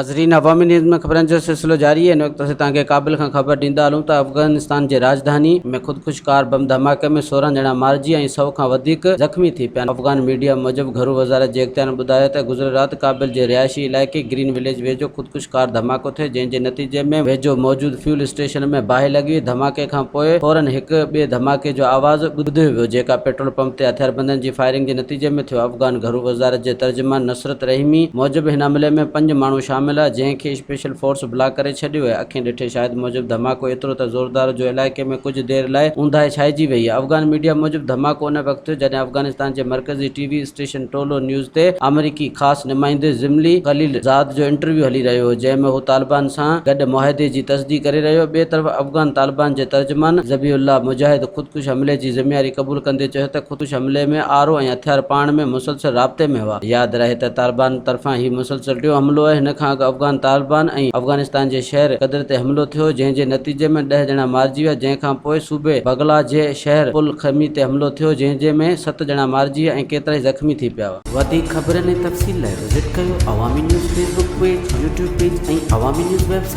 حاضرين عوامي نيوز ۾ خبرن جو سلسلو جاري آهي. هن وقت اسين توهان کي ڪابل کان خبر ڏيندا هلون ته افغانستان جي راڄڌاني ۾ خودڪش ڪار بم ڌماڪي ۾ 16 ڄڻا مارجي ۽ سئو کان وڌيڪ زخمي ٿي پيا. افغان ميڊيا موجب گهرو وزارت جي اختيارين ٻڌايو ته گذريل رات ڪابل جي رهائشي علائقي گرين وليج ويجهو خودڪش ڪار ڌماڪو ٿيو جنهن جي نتيجي ۾ ويجهو موجود فيول اسٽيشن ۾ باهه لڳي وئي. ڌماڪي کان پوء فورن هڪ ٻئي ڌماڪي جو آواز ٻڌو ويو جيڪا پيٽرول پمپ تي هٿياربندن جي فائرنگ جي نتيجي ۾ ٿيو. افغان گهرو وزارت جي ترجمان نصرت رحيمي موجب هن حملي ۾ پنج ماڻهو شامل ها جنهن کي اسپيشل فورس بلاڪ ڪري ڇڏيو آهي. اکين ڏٺي شاهد موجب ڌماڪو ايترو ته زوردار هو جو علائقي ۾ ڪجهه دير لاء اونداهي ڇائجي وئي. افغان ميڊيا موجب ڌماڪو ان وقت ٿيو جڏهن افغانستان جي مرڪزي T V station Tolo News تي آمريڪي خاص نمائندي زملي خليل زاد جو انٽرويو هلي رهيو هو جنهن ۾ هو طالبان سان گڏ معاهدي جي تصديق ڪري رهيو هو. ٻئي طرف افغان طالبان جي ترجمان ذبيح الله مجاهد خودڪش حملي جي ذميواري قبول ڪندي چيو ته خودڪش حملي ۾ آر او ۽ هٿيار پاڻ ۾ مسلسل رابطي ۾ هئا. ياد رهي ته طالبان طرفان هي مسلسل ٽيون حملو آهي. هن کان اڳ افغان طالبان ۽ افغانستان جي شهر قدر تي حملو ٿيو هو جنهن جي نتيجي ۾ ڏهه ڄڻا مارجي ويا جنهن کان پوء صوبي بغلا جي شهر پل خمي تي حملو ٿيو جنهن جي ۾ ست ڄڻا مارجي ويا ۽ ڪيترائي زخمي ٿي پيا. وڌيڪ خبرن ۽ تفصيل لاء وزٽ ڪيو Awami news Facebook page, YouTube page ۽ Awami news website.